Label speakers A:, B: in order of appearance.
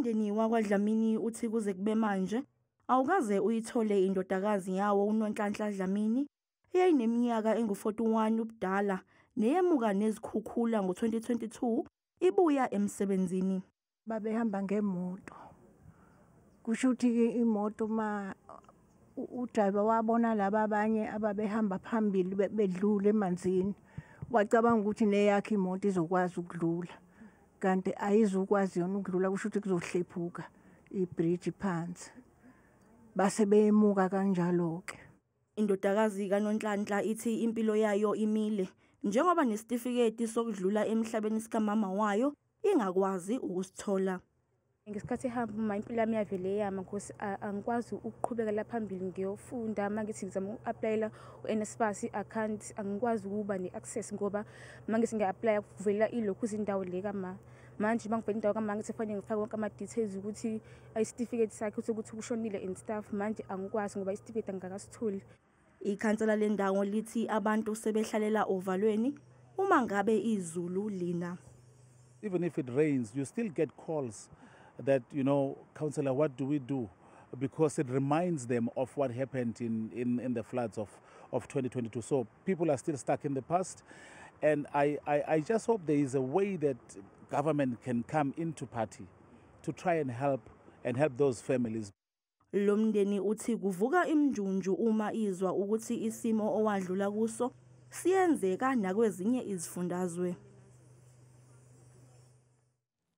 A: Umndeni wakwaDlamini uthi kuze kube manje awukaze uyithole indodakazi yawo uNonhlanhla Dlamini eyayineminyaka engu-41 ubudala neyemuka nezikhukhula ngo-2022 ibuya emsebenzini.
B: Babehamba ngemoto. Kusho ukuthi imoto ma udrayiva wabona laba abanye ababehamba phambili bedlula emanzini, wacabanga ukuthi neyakhe imoto izokwazi ukudlula, kanti ayizukwazi yona ukudlula. Kusho ukuthi kuzohlephuka ibhriji phansi, base beyemuka kanjalo-ke.
A: Indodakazi kaNonhlanhla ithi impilo yayo imile njengoba nesitifiketi sokudlula emhlabeni sikamama wayo ingakwazi ukusithola.
C: Ngesikhathi ehamba uma, impilo yami yavele yama because angikwazi ukuqhubekela phambili ngiyofunda. Uma ngithi ngizama uku-applyela u-NSFAS, I can't, angikwazi ukuba ne-access ngoba uma ngithi ngiya-applya kuvela ilokhu izindawo le kama. Manje uma ngivela indawo kama, ngithi kufanele ngifake wonke ama-details ukuthi isitifiketi sakhe ukuthi ushonile and stuff. Manje angikwazi ngoba isitifiketi angikakasitholi.
A: Ikhansela lendawo lithi abantu sebehlalela ovalweni uma ngabe izulu lina.
D: Even if it rains, you still get calls that, "Councillor, what do we do?" Because it reminds them of what happened in the floods of 2022. So people are still stuck in the past. And I just hope there is a way that government can come into party to try and help those families.
A: Lo mndeni uthi kuvuka imjunju uma izwa ukuthi isimo owadlula kuso siyenzeka nakwezinye izifundazwe.